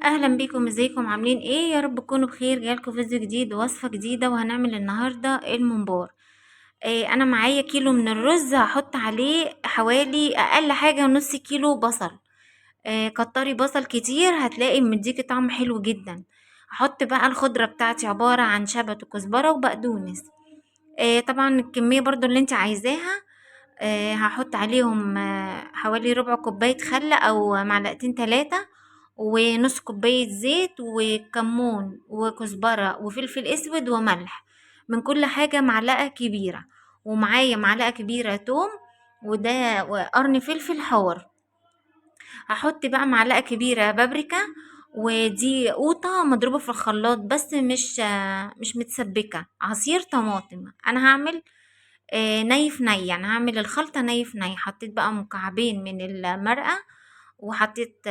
اهلا بيكم، ازيكم؟ عاملين ايه؟ يا رب تكونوا بخير. جايلكم فيديو جديد ووصفه جديدة، وهنعمل النهارده الممبار. انا معايا كيلو من الرز، هحط عليه حوالي اقل حاجة نص كيلو بصل. كتري بصل كتير هتلاقي مديكي طعم حلو جدا. هحط بقى الخضرة بتاعتي عبارة عن شبت وكزبره وبقدونس. طبعا الكمية برضو اللي انت عايزاها. هحط عليهم حوالي ربع كوباية خل او معلقتين 3، ونص كوباية زيت، وكمون وكزبرة وفلفل اسود وملح، من كل حاجة معلقة كبيرة. ومعايا معلقة كبيرة توم، وده وقرن فلفل حار. هحط بقى معلقة كبيرة بابريكا، ودي قوطة مضروبة في الخلاط بس مش متسبكة، عصير طماطم. انا هعمل ني في ني، يعني هعمل الخلطة ني في ني. حطيت بقى مكعبين من المرقة، وحطيت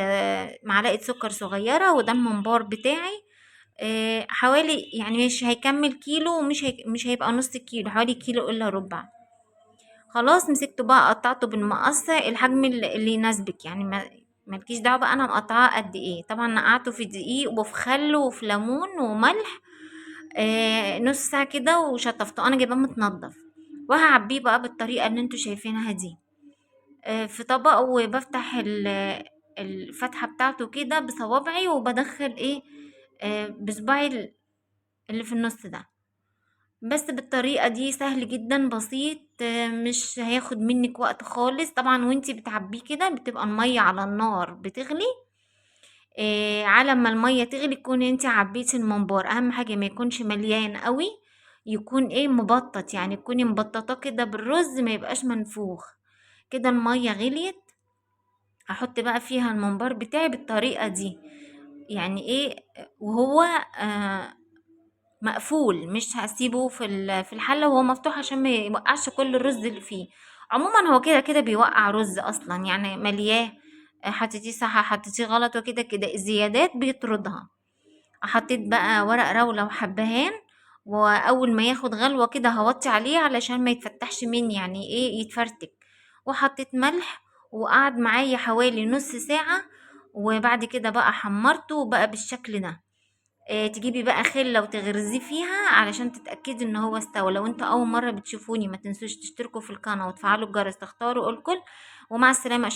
معلقة سكر صغيرة، وده الممبار بتاعي. حوالي يعني مش هيكمل كيلو، ومش مش هيبقى نص كيلو، حوالي كيلو الا ربع. خلاص مسكته بقى قطعته بالمقص الحجم اللي يناسبك، يعني مالكيش دعوة بقى انا مقطعاه قد ايه. طبعا نقعته في دقيق وفي خل وفي ليمون وملح، نص ساعة كده، وشطفته. انا جايباه متنضف، وهعبيه بقى بالطريقة اللي انتوا شايفينها دي، في طبق، وبفتح الفتحة بتاعته كده بصوابعي، وبدخل بصباعي اللي في النص ده. بس بالطريقة دي سهل جدا بسيط، مش هياخد منك وقت خالص. طبعا وانتي بتعبيه كده بتبقى المية على النار بتغلي، على ما المية تغلي تكون انتي عبيتي الممبار. اهم حاجة ما يكونش مليان قوي، يكون مبطط، يعني تكوني مبططاه كده بالرز، ما يبقاش منفوخ كده. المية غليت، هحط بقى فيها الممبار بتاعي بالطريقة دي، يعني وهو مقفول، مش هسيبه في الحلة وهو مفتوح عشان ما يوقعش كل الرز اللي فيه. عموما هو كده كده بيوقع رز اصلا، يعني ملياه، حطيتيه صح حطيتيه غلط وكده كده الزيادات بيطردها. حطيت بقى ورق راولة وحبهان، واول ما ياخد غلوة كده هوطي عليه علشان ما يتفتحش مني، يعني يتفرتك. وحطيت ملح، وقعد معايا حوالي نص ساعة، وبعد كده بقى حمرته وبقى بالشكل ده. تجيبي بقى خلة وتغرزيه فيها علشان تتأكدي ان هو استوى. لو انتوا اول مرة بتشوفوني ما تنسوش تشتركوا في القناة وتفعلوا الجرس، تختاروا الكل. ومع السلامة.